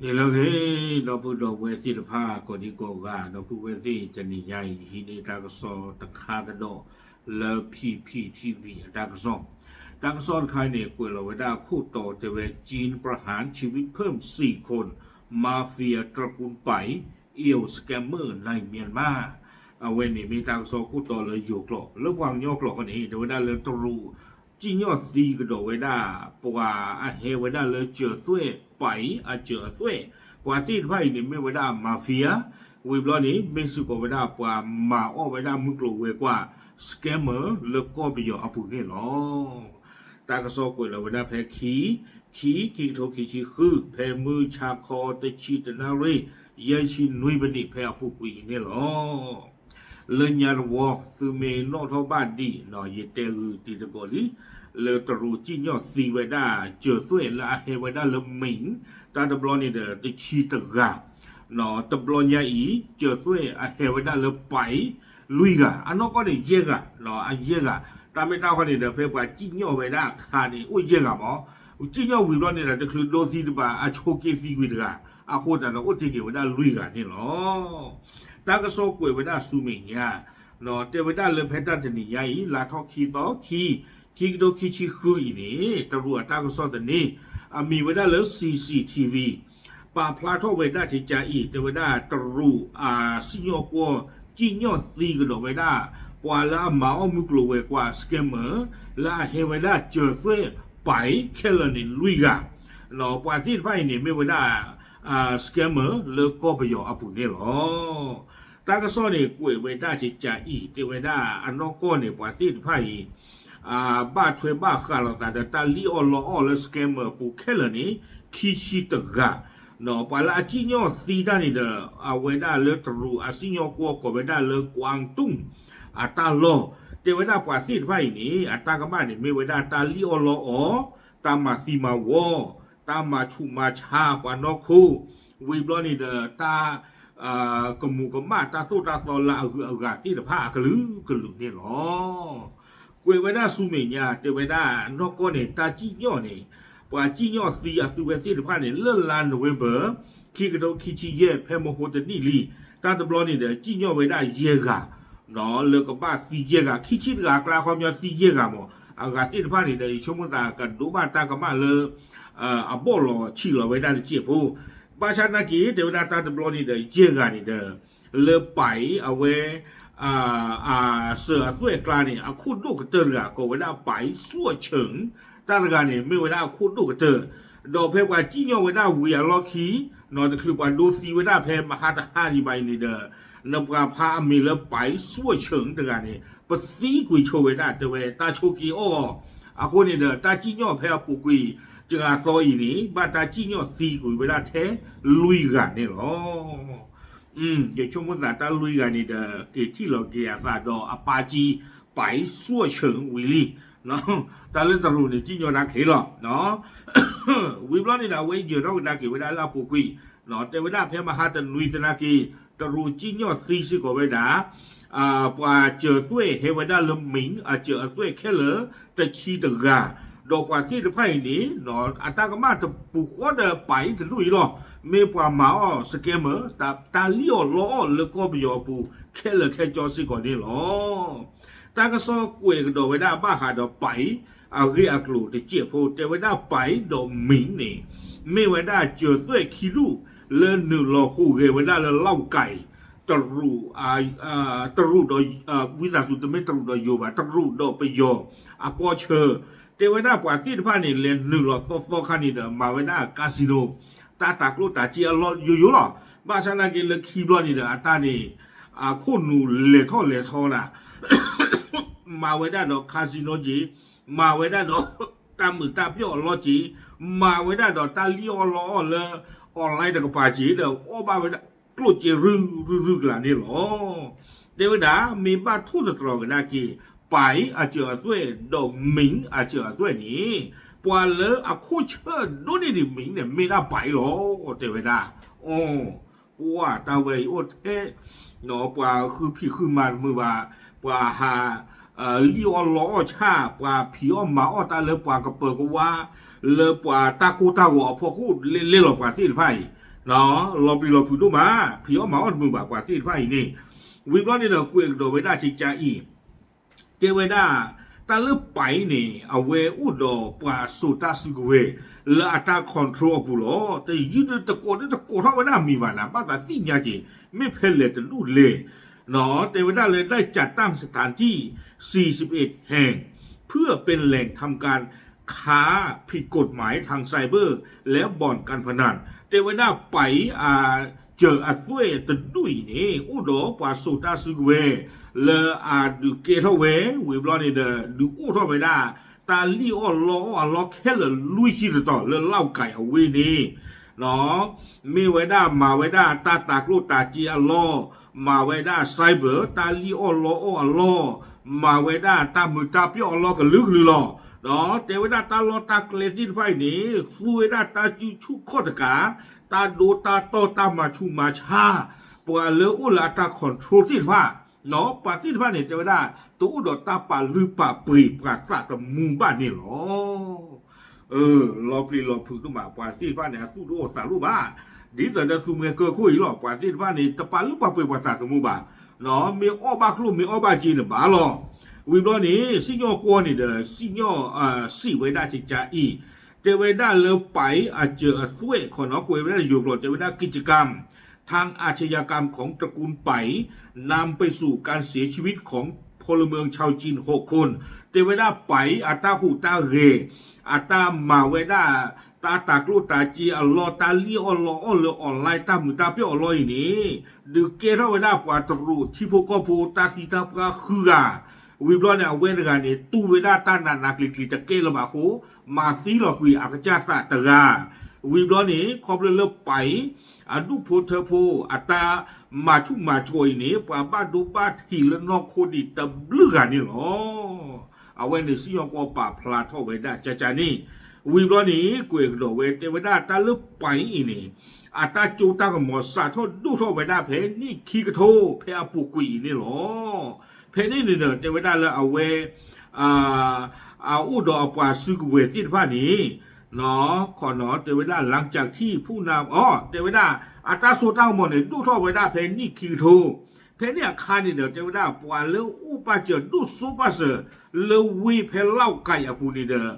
န့ၣ်လၢအဂ့ၤ ဒီပုၢ်ဒီဝဲၢ်သ့ၣ်တဖၣ် ကိးဒံကိးဂၤ ဒီပုၢ်ဝဲၢ်သ့ၣ်တနံၤညါအံၤ ဟံးန့ၢ်တၢ်ကစီၣ်တခါကဒီးလၢ P P T V အတၢ်ကစီၣ်, တၢ်ကစီၣ်တခါန့ၣ် ကွဲးလီၤဝဲဒၣ်ခိၣ်တီတဲဝဲ จีนประหารชีวิตเพิ่มสี่คน มาเฟียตระกูลไป เอี่ยว scammer ในเมียนมา အဝဲန့ၣ်မ့ၢ်တၢ်ကစီၣ်ခိၣ်တီလၢယိၤကျိာ်, လၢပှၤကညီကျိာ်ဃီန့ၣ် တဲဝဲဒၣ်လၢတရူး စံၣ်ညီၣ်သံကဒီးဝဲဒၣ် ပှၤအဟဲဝဲဒၣ်လၢ ကၠၢၤသွဲၣ် ပာ်အံၤ အကၠၢၤအသွဲၣ်, ပှၤသ့ၣ်တဖၣ်အံၤန့ၣ် မ့ၢ်ဝဲဒၣ် mafia, ဝံၤဘျီန့ၣ် မ့ၢ်စ့ၢ်ကီးဝဲဒၣ်ပှၤမၤအီၣ်ဝဲဒၣ်မုၢ်ကျိၤဝဲၤကွာ် scammer လၢကီၢ်ပယီၤအပူၤန့ၣ်လီၤ. တၢ်ကစီၣ်ကွဲးလီၤဝဲဒၣ်ဖဲခံ, ခံ, ခံကထိခံဆံဃု ဖဲမုၢ်ဆါခီတဆံတနၣ်ရံၣ် ယဲၢ်ဆံနွံမံးနံးဖဲအပူၤကွံာ်အံၤန့ၣ်လီၤ. လၢညါတဝီ သုမ့ၢ်နီၣ်ထီၣ်ဘၣ်ဒံး ယတဲဂုာ်တံၤသကိးလံ, လၢတရူးစံၣ်ညီၣ်သံဝဲဒၣ် ကၠၢၤသွဲၣ်လၢအဟဲဝဲဒၣ်လၢ Maine တၢ်တဘျီန့ၣ်ဒီး တဆံတဂၤ, တဘျီညါအံၤ ကၠၢၤသွဲၣ်အဟဲဝဲဒၣ်လၢ ပာ်အံၤ လွံၢ်ဂၤ, အနီၢ်ကီၢ်န့ၣ် ယဲၢ်ဂၤ, အယဲၢ်ဂၤ, တၢ်မ့ၢ်တၢ်ဃီန့ၣ်ဒီး ဖဲပှၤစံၣ်ညီၣ်ဝဲဒၣ်အခါန့ၣ် အိၣ်ယဲၢ်ဂၤမး, စံၣ်ညီၣ်ဝံၤဘျီန့ၣ်ဒီး တချုးဒိသံတဘၣ် အဆိးက့သံကွံာ်တဂၤ, အဃိသတးဒီး အိၣ်တ့ၢ်က့ၤဝဲဒၣ်လွံၢ်ဂၤန့ၣ်လီၤ. တၢ်ကစီၣ်ကွဲးဝဲဒၣ်ဆူမဲာ်ညါ, တဲဝဲဒၣ်လၢဖဲတၢ်တနံၤညါအံၤ လါထီၣ်ခံသီခံ, ခံကထိခံဆံဃုအံၤန့ၣ် တရူးအတၢ်ကစီၣ်သန့ အမံၤဝဲဒၣ်လၢ C C T V ပာ်ဖျါထီၣ်ဝဲဒၣ်ကကးအံၤ တဲဝဲဒၣ်တရူးအစံၣ်ညီၣ်ကွီၢ် စံၣ်ညီၣ်သံကဒီးဝဲဒၣ် ပှၤလၢအမၤအီၣ်မုၢ်ကျိၤဝဲၤကွာ် scammer လၢအဟဲဝဲဒၣ်ကၠၢၤသွဲၣ် ပာ်အံၤ ခဲလၢာ်န့ၣ်လွံၢ်ဂၤ, ပှၤသ့ၣ်တဖၣ်အံၤန့ၣ် မ့ၢ်ဝဲဒၣ် scammer လၢကီၢ်ပယီၤအပူၤန့ၣ်လီၤ. တၢ်ကစီၣ်န့ၣ် ကွဲးဝဲဒၣ်ကကးအံၤ တဲဝဲဒၣ်အနီၢ်ကီၢ်န့ၣ် ပှၤသ့ၣ်တဖၣ်အံၤ ဘၣ်ထွဲဘၣ်ဃးလိာ်သးဒီးတၢ်လံၣ်အီၣ်လီအီၣ်လၢ scammer အပူၤခဲလၢာ်န့ၣ် ခံဆံတဂၤ, ပှၤလၢအစံၣ်ညီၣ်သံတၢ်န့ၣ်ဒီး အဝဲဒၣ်လၢတရူးအစံၣ်ညီၣ်ကွီၢ်ကိးဝဲဒၣ်လၢ ကွၢင်တုၣ် အတၢ်လီၢ်, တဲဝဲဒၣ်ပှၤသ့ၣ်တဖၣ်အံၤန့ၣ် အတၢ်ကမၣ်န့ၣ် မ့ၢ်ဝဲဒၣ်တၢ်လံၣ်အီၣ်လီအီၣ်, တၢ်မၤသံမၤဝီ, တၢ်မၤဆူးမၤဆါပှၤနီၢ်ခိ, ဝံၤဘျီန့ၣ်ဒီးတၢ် ကမူးကမၣ်တၢ်သိၣ်တၢ်သီလၢအဂုၤအဂၤသ့ၣ်တဖၣ်အကလုာ်ကလုာ်န့ၣ်လီၤ. ကွဲးဝဲဒၣ်ဆူမဲာ်ညါ တဲဝဲဒၣ်နီၢ်ကီၢ်န့ၣ် တၢ်စံၣ်ညီၣ်န့ၣ် ပှၤစံၣ်ညီၣ်သံအသုဝဲသ့ၣ်တဖၣ်န့ၣ် လၢလါ November ခံကထိခံဆံယဲၢ် ဖဲမဟိတနံၣ်လံ, တၢ်တဘျီန့ၣ်ဒီး စံၣ်ညီၣ်ဝဲဒၣ်ယဲၢ်ဂၤ လၢကဘၣ်သံယဲၢ်ဂၤ, ခံဆံတဂၤအကျါ အခီပညီသံယဲၢ်ဂၤမး, အဂၤသ့ၣ်တဖၣ်န့ၣ်ဒီး ယဆိကမိၣ်သးကဒိးဘၣ်တၢ်ကမၣ်လၢ အဘီၣ်လီၤဆံးလီၤဝဲဒၣ်တစဲးဖိ, ဘၣ်ဆၣ်နာ်က့ တဲဝဲဒၣ်တၢ်တဘျီန့ၣ်ဒီး ယဲၢ်ဂၤန့ၣ်ဒီး လၢပာ်အံၤ အဝဲ အစၢၤအသွဲၣ်အကျါန့ၣ် အခိၣ်ဒိၣ်ကတၢၢ်တဂၤ ကိးဝဲဒၣ်ပာ်အံၤ စွဲၣ်ဆၢၣ်, တၢ်တဂၤန့ၣ် မ့ၢ်ဝဲဒၣ်အခိၣ်ဒိၣ်ကတၢၢ်, ဒီးဖဲပှၤစံၣ်ညီၣ်ဝဲဒၣ်ဝံၤအလီၢ်ခံ, နီၢ်တချုးပှၤဒိသံဝဲဒၣ်ဖဲမဟါတဟါဒံးဘၣ်အံၤန့ၣ်ဒီး နပှၤဖးအမံၤလၢပာ်အံၤ စွဲၣ်ဆၢၣ်တဂၤန့ၣ် ပသံကွံာ်ဆိဝဲဒၣ် တဲဝဲတၢ်ဆိးက့အီၣ်အီၤ, အဃိန့ၣ်ဒီး တၢ်စံၣ်ညီၣ်ဖဲအပူၤကွံာ် တဂၤသီအံၤန့ၣ် ဘၣ်တၢ်စံၣ်ညီၣ်သံကွံာ်ဝဲဒၣ်ထဲလွံၢ်ဂၤန့ၣ်လီၤ. ယဆိကမိၣ်သးတၢ်လွံၢ်ဂၤန့ၣ်ဒီး က့ၤထံၣ်လီၤက့ၤအသးဒီးအပၢ်ကံ ပာ်အံၤ စွဲၣ်ဆၢၣ် ဝံၤလံ, တၢ်လၢတရူးန့ၣ် စံၣ်ညီၣ်တၢ်ချ့လီၤ. ဝံၤဘျီန့ၣ်ဒီး အဝဲယၢၤထီၣ်ကဒါက့ၤဝဲဒၣ်လၢအပူၤကွံာ်, တဲဝဲဒၣ်ဖဲမဟါတနွံသနာ်က့ တရူးစံၣ်ညီၣ်သံစ့ၢ်ကီးဝဲဒၣ် ပှၤစၢၤသွဲၣ်ဟဲဝဲဒၣ်လၢ Maine အစၢၤအသွဲၣ်ခဲလၢာ် တဆံတဂၤ, ဒီးပှၤသ့ၣ်တဖၣ်အံၤန့ၣ် အတၢ်ကမၣ်တပူၤဃီဒီးပာ်အံၤတဒူၣ်အံၤလီၤ. မ့ၢ်ပှၤမၤအီၣ် scammer တၢ်လံၣ်အီၣ်လီအီၣ်လၢကီၢ်ပယီၤအပူၤ ခဲလၢာ်ခဲဆ့စ့ၢ်ကီးန့ၣ်လီၤ. တၢ်ကစီၣ်ကွဲးကဒီးဝဲဒၣ်ဘၣ်ဃးဒီးပာ်အံၤ အဂ့ၢ်အကျိၤတစဲးဖိ တဲဝဲဒၣ်ပာ်အံၤဒီး Maine န့ၣ် မ့ၢ်ဝဲဒၣ်စၢၤသွဲၣ်ခံဒူၣ် လၢနုာ်လီၤဟူးဂဲၤဝဲဒၣ်လၢ လောက်ကိုင် တရူး တရူးဒီး ဝံသးစူၤ တမ့ၢ်တရူးဒီးယိၤဘၣ် တရူးဒီးပယီၤအကီၢ်ဆၢ, တဲဝဲဒၣ်ပှၤသ့ၣ်တဖၣ်န့ၣ် လဲၤနုာ်လီၤသီသီခါန့ၣ်ဒီး မၤဝဲဒၣ် casino တၢ်တၤကျိၣ်တၤစ့အလီၢ်ယိယိလီၤ. ဘၣ်ဆၣ်နာ်က့လၢခံဘျီန့ၣ်ဒီး အတၢ်န့ၣ် အခိၣ်နူာ်လဲၤထီၣ်လဲၤထီဒၣ် မၤဝဲဒၣ်ဒီး casino က့ၤ, မၤဝဲဒၣ်ဒီး တၢ်မုာ်တၢ်ပျီၣ်အလီၢ်က့ၤ, မၤဝဲဒၣ်ဒီးတၢ်လံၣ်အီၣ်လီအီၣ်လၢ online တကပၤက့ၤဒီး အီၣ်ဘၣ်ဝဲဒၣ်ကျိၣ်စ့ရုၢ်ရုၢ်ရုၢ်ကလာ်န့ၣ်လီၤ. တဲဝဲဒၣ် မ့ၢ်ဘၣ်ထိၣ်သတြီၤကဒါက့ၤ ပာ်အံၤအစၢၤအသွဲၣ်ဒီး Maine အစၢၤအသွဲၣ်န့ၣ် ပှၤလၢအခိၣ်ဆၢၣ်ဒိၣ်န့ၢ်ဒံး Maine န့ၣ် မ့ၢ်ဒၣ်ပာ်အံၤလီၤ တဲဝဲဒၣ်. အီ ပှၤတၢ်ဝဲအံၤအိၣ်ထဲ ပှၤဃုဖံးဃုမၤတမုာ်ဘၣ်, ပှၤဟး လံၣ်အီၣ်လီအီၣ်ဆၣ်, ပှၤဖံးအီၣ်မၤအီၣ်တၢ်လၢပှၤကပၢၤကဝါ, လၢပှၤတၢ်ကိၢ်တၢ်ဂီၤအဖီခိၣ်လဲၤလဲၤလီၤပှၤသ့ၣ်တဖၣ်အံၤ, လီၤပျံၤလီၤဖုးဒိၣ်မး, ဖံးအီၣ်မၤအီၣ်တမုာ်ဘၣ် ပှၤသ့ၣ်တဖၣ်အံၤန့ၣ်. ဝံၤဘျီန့ၣ်ဒီး ကွဲးကဒီးဝဲဒၣ်ကကါအံၤ, တဲဝဲဒၣ် တၢ်လၢပၢ်အံၤန့ၣ် အဝဲအိၣ်ဒီးပှၤစိာ်တၢ်စုကဝဲၤ လၢအတၢ် control အပူၤလီၤ. တယုၢ်တကိးတကိးထီၣ်ဝဲဒၣ်မံၤဘၣ်နၤ ဘၣ်သးသ့ၣ်ညါက့ၤ မ့ၢ်ဖဲလဲၣ်တဒူၣ်လဲၣ် တဲဝဲဒၣ်လၢ ได้จัดตั้งสถานที่ สี่สิบเอ็ดแห่ง เพื่อเป็นแหล่งทำการค้าผิดกฎหมายทางไซเบอร์ และบ่อนการพนัน တဲဝဲဒၣ်ပၢ်အံၤ အစၢၤအသွဲၣ်တဒူၣ်အံၤန့ၣ် အိၣ်ဒီးပှၤစိာ်တၢ်စုကဝဲၤ လၢအဒုးကဲထီၣ်ဝဲ ဝံၤဘျီန့ၣ်ဒီး ဒုးအိၣ်ထီၣ်ဝဲဒၣ် တၢ်လံၣ်အီၣ်လီအီၣ်အလီၢ်ခဲလၢာ်လွံၢ်ဆံတတီၤ လၢလီၢ်ကၤအဝ့ၢ်န့ၣ် မ့ၢ်ဝဲဒၣ်မၤဝဲဒၣ်တၢ်တၤကျိၣ်တၤစ့အလီၢ်, မၤဝဲဒၣ် cyber တၢ်လံၣ်အီၣ်လီအီၣ်အလီၢ်, မၤဝဲဒၣ်တၢ်မုာ်တၢ်ပျီၣ်အလီၢ်ကလုာ်ကလုာ်လီၤ. ဒီးတဲဝဲဒၣ်တၢ်လီၢ်တၢ်ကျဲသ့ၣ်တဖၣ်အံၤန့ၣ် သူဝဲဒၣ်တၢ်စုဆူၣ်ခီၣ်တကး, တၢ်ဒိတၢ်တီၢ်တၢ်မၤဆူးမၤဆါ, ပှၤလၢအိၣ်လၢအတၢ် control သ့ၣ်တဖၣ် ပှၤသ့ၣ်တဖၣ်န့ၣ် တဲဝဲဒၣ် တအိၣ်ဒီးတၢ်ပာ်လုၢ်ပာ်ပှ့ၤပှၤသးသမူဘၣ်န့ၣ်လီၤ. လီၤပျံၤလီၤဖုးဒိၣ်မး ပှၤသ့ၣ်တဖၣ်န့ၣ် အသူၣ်တအိၣ်သးတအိၣ်ဘၣ်. ဒ်သိးဒီးသူမွဲကၢခိၣ်အံၤလီၤ ပှၤသ့ၣ်တဖၣ်န့ၣ် တပာ်လုၢ်ပာ်ပှ့ၤပှၤသးသမူဘၣ်. မ့ၢ်အီၣ်ဘၣ်ကျိၣ်မ့ၢ်အီၣ်ဘၣ်စ့န့ၣ်ဘၣ်လီၤ. ဝံၤဘျီန့ၣ် စံၣ်ညီၣ်ကွီၢ်န့ၣ်ဒီး စံၣ်ညီၣ် စံးဝဲဒၣ်ကကါအံၤ, တဲဝဲဒၣ်လၢပၢ်အစၢၤအသွဲၣ် ခီနီၤကွဲးဝဲဒၣ်ယိၤကျိာ် တဲဝဲဒၣ် กิจกรรมทางอาชญากรรมของตระกูลไป นำไปสู่การเสียชีวิตของพลเมืองชาวจีนหกคน တဲဝဲဒၣ်ပၢ်အံၤအတၢ်ဟူးတၢ်ဂဲၤ, အတၢ်မၤဝဲဒၣ် တၢ်တၤကျိၣ်တၤစ့အလီၢ် တၢ်လံၣ်အီၣ်လီအီၣ်လၢ online တၢ်မုာ်တၢ်ပျီၣ်အလီၢ်အံၤန့ၣ် ဒုးကဲထီၣ်ဝဲဒၣ်ပှၤတရူးထံဖိကီၢ်ဖိတၢ်သံတၢ်ပှၢ်ဃုဂၤ, ဝံၤဘျီန့ၣ် အဝဲတဂၤန့ၣ် တူၢ်ဝဲဒၣ်တၢ်နးနးကျံၤကျံၤတကဲလၢၤဘၣ်အဃိ မၤသံလီၤကွံာ်အကစၢ်သးတဂၤ, ဝံၤဘျီန့ၣ် ခီဖျိလၢပၢ်အံၤ အဒူၣ်ဖိထၢဖိ အတၢ်မၤဆူၣ်မၤစိးအံၤန့ၣ် ပှၤဘၣ်ဒိဘၣ်ထံးလၢနီၢ်ခိဒံးတဘျုးဂၤန့ၣ်လီၤ. အဝဲန့ၣ်စံၣ်ညီၣ်ကွီၢ်ပာ်ဖျါထီၣ်ဝဲဒၣ်ကကါန့ၣ်, ဝံၤဘျီန့ၣ် ကွဲးကဒီးဝဲတဲဝဲဒၣ်တၢ်လၢပၢ်အံၤန့ၣ် အတၢ်ကၠိတၢ်ကမီၤစးထီၣ်ဒိၣ်ထီၣ်ဝဲဒၣ်ဖဲနံၣ်ခံကထိ ဖဲအပူၤကွံာ်အံၤန့ၣ်လီၤ. ဖဲန့ၣ်န့ၣ်ဒီး တဲဝဲဒၣ်လၢအဝဲ အအိၣ်ဒီးအပှၤစုကဝဲၤသ့ၣ်တဖၣ်န့ၣ် ခီနီၤ တဲဝဲဒၣ် หลังจากที่ผู้นำ အီ တဲဝဲဒၣ် အတၢ်စိတၢ်ကမီၤန့ၣ် ဒိၣ်ထီၣ်ဝဲဒၣ်ဖဲနံၣ်ခံကထိ, ဖဲန့ၣ်အခါန့ၣ်ဒီး တဲဝဲဒၣ် ပှၤလၢအိၣ်ပာ်စၢၤဒိၣ်စိပာ်စၢၤ လၢဝ့ၢ်ဖဲလီၢ်ကၤအပူၤန့ၣ်ဒီး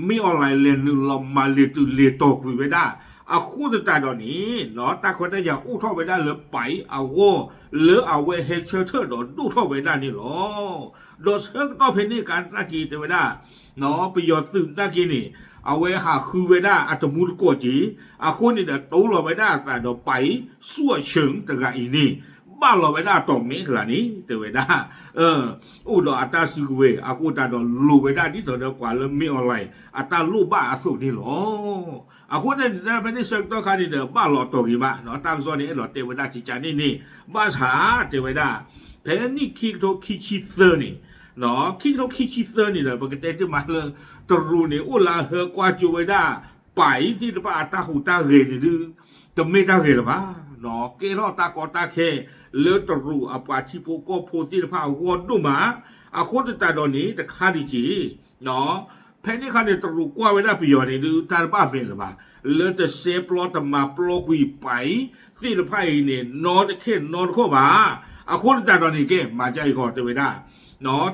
မ့ၢ် online လဲၤနုာ်လီၤမၤလဲၤတုၤလဲၤတီၤကွံာ်ဝဲဒၣ်, အဃိသတးဒီးန့ၣ် တၢ်ခွဲးတၢ်ယာ်အိၣ်ထီၣ်ဝဲဒၣ်လၢပၢ်အဂီၢ် လၢအဝဲဟဲဆၢထၢၣ်ဒီးဒိၣ်ထီၣ်ဝဲဒၣ်န့ၣ်လီၤ. ဒီးဆၢကတီၢ်ဖဲန့ၣ်အခါနာ်က့ တဲဝဲဒၣ် ပယီၤသုးနာ်က့န့ၣ် အဝဲဟးဃုဝဲဒၣ်အတမူတကိးက့ၤ, အဃိန့ၣ်ဒီး တိၢ်လီၤဝဲဒၣ်အသးဒီးပၢ် ဆူၣ်အဆၢၣ် တဂၤအံၤန့ၣ် ဘၣ်လီၤဝဲဒၣ်အတီၢ်မဲာ်ကလၤန့ၣ် တဲဝဲဒၣ် အိၣ်ဒီးအတၢ်စုကဝဲၤ အဃိသတးဒီးလိၤဝဲဒၣ်ဒ်သိးဒီးပှၤလၢ မင်းအောင်လှိုင် အတၢ်လိၣ်ဘၣ်အသိးန့ၣ်လီၤ. အဃိန့ၣ် ဖဲန့ၣ်ဆၢကတီၢ်ခါန့ၣ်ဒီး ဘၣ်လီၤတီၤဂ့ၤမး တၢ်ကစီၣ်န့ၣ် အဲၣ်ဒိးတဲဝဲဒၣ်ကကါန့ၣ်န့ၣ် ဘၣ်ဆၣ် တဲဝဲဒၣ် ဖဲနံၣ်ခံကထိခံဆံသၢန့ၣ် ခံကထိခံဆံသၢန့ၣ်ဒီး ပကတဲတ့ၢ်မးလၢ တရူးန့ၣ် အိၣ်လၢအဟၢကွၢ်ကၠိဝဲဒၣ် ပၢ်အံၤသ့ၣ်တဖၣ်အတၢ်ဟူးတၢ်ဂဲၤန့ၣ်ဒုး တမ့ၢ်တၢ်ဂဲၤလၢၤဘၣ်. ကဲထီၣ်တၢ်ကီတၢ်ခဲ လၢတရူးအပှၤထံဖိကီၢ်ဖိသ့ၣ်တဖၣ်အဂီၢ်ဒိၣ်မး, အဃိသတးဒီးန့ၣ် တခါဒံးက့ၤ ဖဲန့ၣ်အခါန့ၣ် တရူးကွၢ်ဝဲဒၣ်ပယီၤန့ၣ်ဒုး တၢ်တဘၣ်မဲာ်လၢၤဘၣ်, လၢတစဲပျီတမၤပျီကွံာ်ပၢ်အံၤသ့ၣ်တဖၣ်အံၤန့ၣ် နီတခဲနီတခီၣ်ဘၣ်. အဃိသတးဒီးန့ၣ် ကဲ မၤကါအံၤကီး တဲဝဲဒၣ်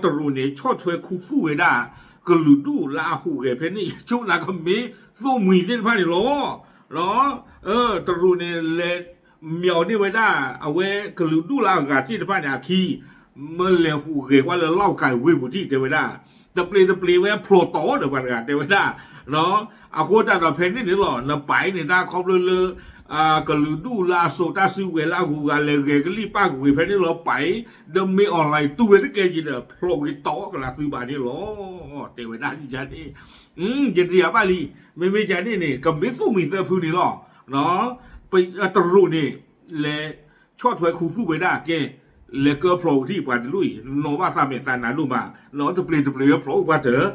တရူးန့ၣ် ဆီၣ်ထွဲခူသူၣ်ဝဲဒၣ် ကလုာ်ဒူၣ်လၢအဟူးဂဲၤဖဲန့ၣ် ဆိကမိၣ်ကမ့ၢ်သိၣ်မှံၤသ့ၣ်တဖၣ်န့ၣ်လီၤ. တရူးန့ၣ် လဲၤ မၠီၤန့ၢ်ဝဲဒၣ် အဝဲကလုာ်ဒူၣ်လၢအဂၤသ့ၣ်တဖၣ်န့ၣ်အခံ မ့ၢ်လဲၤဟူးဂဲၤကွၢ်လၢလီၢ်ကၤဝ့ၢ်ပူၤထံၣ် တဲဝဲဒၣ် တပျ့ၤတပျ့ၤဝဲဖျိးတီၤဒီးပှၤတဂၤ တဲဝဲဒၣ် အဃိသတးဒီးဖဲန့ၣ်န့ၣ်လီၤ နပၢ်အံၤန့ၣ် တၢ်ခီဖျိလၢ ကလုာ်ဒူၣ်လၢအစိာ်တၢ်စုကဝဲၤလၢအဂုၤအဂၤလဲၤဂဲၤကလံၣ်ပၣ်ကွံာ်ဖဲန့ၣ်လီၤ ပၢ်အံၤ ဒီး မင်းအောင်လှိုင် တူၢ်ဝဲတကဲက့ၤဒီး ဖျိးက့ၤတီၤကလၤသုဘၣ်န့ၣ်လီၤ. တဲဝဲဒၣ်န့ၣ်န့ၣ် ယတယၤဘၣ်လံ မ့မ့ၢ်ကန့ၣ်န့ၣ် ကမ့ၢ်သိၣ်မှံၤသၢဖုန့ၣ်လီၤ. တရူးန့ၣ် လဲၤဆီၣ်ထွဲခူသူၣ်ဝဲဒၣ်ကဲ လဲၤကၢဖျိးဝဲထံၣ်ပှၤတလူၢ်အံၤ နီၢ်ဘၣ်သးမဲာ်သးနါဒိၣ်မး နီၢ်တပျ့ၤတပျ့ၤဝဲဖျိးပှၤတၢၢ်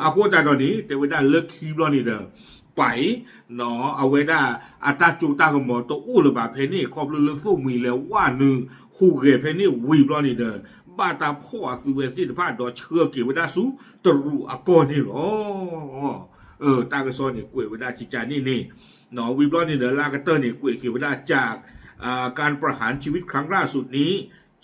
အဃိသတးဒီးန့ၣ် တဲဝဲဒၣ်လၢခံဘျီန့ၣ်ဒီး ပၢ်အံၤ အဝဲဒၣ်အတၢ်ကၠိတၢ်ကမီၤတအိၣ်လၢၤဘၣ်ဖဲန့ၣ် ခီဖျိလၢသိၣ်မှံၤလဲၤဝဲနုာ် ဟူးဂဲၤဖဲန့ၣ်ဝံၤဘျီန့ၣ်ဒီး ဘၣ်တၢ်ဖီၣ်အသုဝဲသ့ၣ်တဖၣ်ဒီးဆှၢက့ၤဝဲဒၣ်ဆူတရူးအကီၢ်န့ၣ်လီၤ. တၢ်ကစီၣ်န့ၣ်ကွဲးဝဲဒၣ်ကကန့ၣ်န့ၣ်, ဝံၤဘျီန့ၣ်ဒီးလၢအကတၢၢ်န့ၣ် ကွဲးက့ၤဝဲဒၣ် จากการประหารชีวิตครั้งล่าสุดนี้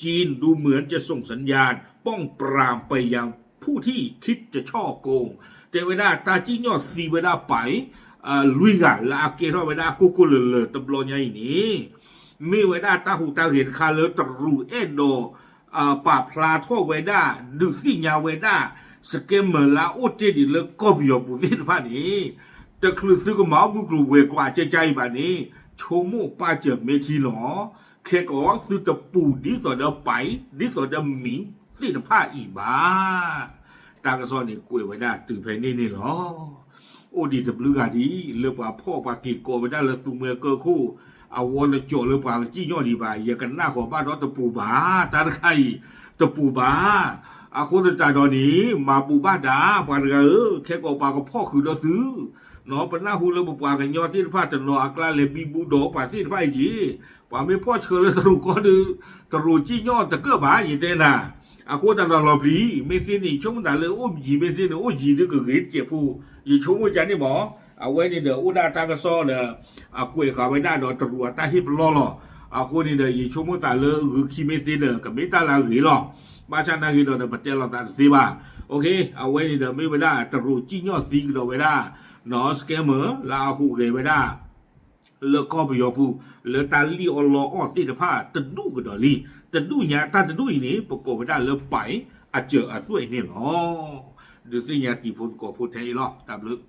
จีนดูเหมือนจะส่งสัญญาณป้องปรามไปยังผู้ที่คิดจะฉ้อโกง တဲဝဲဒၣ်တၢ်စံၣ်ညီၣ်သံဝဲဒၣ်ပၢ် လွံၢ်ဂၤလၢအကဲထီၣ်ဝဲဒၣ်ကိၢ်ကိၢ်လၢၤလၢၤတဘျီညါအံၤန့ၣ် မ့ၢ်ဝဲဒၣ်တၢ်ဟူးတၢ်ဂဲၤတခါလၢတရူးအဲၣ်ဒိး ပာ်ဖျါထီၣ်ဝဲဒၣ် ဒုးသ့ၣ်ညါဝဲဒၣ် scammer လၢအအိၣ်တ့ၢ်ဒံးလၢကီၢ်ပယီၤပူၤသ့ၣ်တဖၣ်န့ၣ် တချုးသုကမၤအီၣ်မုၢ်ကျိၤဝဲၤကွာ်ကဲကါအံၤဘၣ်န့ၣ် ဆိကမိၣ်ပာ်စၢၤမ့ၢ်ထံလီၤ. ခဲကီးသုတပူၤဒ်သိးဒီးပၢ် ဒ်သိးဒီးမံၤသ့ၣ်တဖၣ်အံၤဘၣ်. တၢ်ကစီၣ်န့ၣ်ကွဲးဝဲဒၣ်တုၤဖဲန့ၣ်န့ၣ်လီၤ. အိၣ်ဒံးတဘျုးဂၤဒ် လၢပှၤဖီၣ်ပှၤက့ၤကိးဝဲဒၣ်လၢသူမှဲကၢၢ်ခိၣ် အဝဲတကၠီၤလၢပှၤကစံၣ်ညီၣ်ဒံးဘၣ် ယကနၣ်ဃီၤဘၣ်ဒီးတပူၤဘၣ် တၢ်တခါအံၤ တပူၤဘၣ်. အဃိသတးဒီးန့ၣ် မၤဘူၣ်ဘၣ်ဒါ ပှၤတဂၤဧၢ ခဲကီးပှၤကဖီၣ်ဃုာ်ဒီးသု ပနၢ်ဟူလၢပပှၤကညီသ့ၣ်တဖၣ်တနီၤအကျါလဲၤဘံဘူဒီးပှၤသ့ၣ်တဖၣ်အံၤက့ၤ ပှၤမ့ၢ်ဖီၣ်ဆှၢလၢတရူးကီၢ်ဒီး တရူးစံၣ်ညီၣ်တကၢၢ်ဘၣ် ယတဲနၤ. အဃိသတးဒီးလီၤပျံၤ မ့ၢ်သ့န့ၣ် ယဆိကမိၣ်သးလၢအိၣ်ယံၤ မ့ၢ်သ့န့ၣ် အိၣ်ယံၤဒုးကဂ့ၤတစဲးဖိ ယဆိကမိၣ်ကန့ၣ်မး. အဝဲန့ၣ်ဒီးအိၣ်ဒၣ်တၢ်ကစီၣ်ဒီး အကွဲးဃာ်ဝဲဒၣ်ဒီးတရူးအတၢ်ဟ့ၣ်ပလီၢ်လီၤ. အဃိန့ၣ်ဒီး ယဆိကမိၣ်သးလၢဂုာ်ခံမ့ၢ်သ့ဒီး ကမ့ၢ်တၢ်လၢအဂ့ၤလီၤ. ဘၣ်ဆၣ်နာ်က့ၤဒီး ပတဲလိာ်သးတသ့ဘၣ်. အဝဲန့ၣ်ဒီးမ့ၢ်ဝဲဒၣ်တရူးစံၣ်ညီၣ်သံကဒီးဝဲဒၣ် scammer လၢအဟူးဂဲၤဝဲဒၣ် လၢကီၢ်ပယီၤပူၤ လၢတၢ်လံၣ်အီၣ်လီအီၣ်သ့ၣ်တဖၣ်တဒူၣ်ကဒီးလံ. တဒူၣ်ညါတၢ်တဒူၣ်အံၤန့ၣ် ပကိးဝဲဒၣ်လၢပၢ်အစၢၤအသွဲၣ်န့ၣ်လီၤ. ဒုးသ့ၣ်ညါတံၤဖိသကိးဖိထဲအံၤလီၤ. တၢ်ဘျုး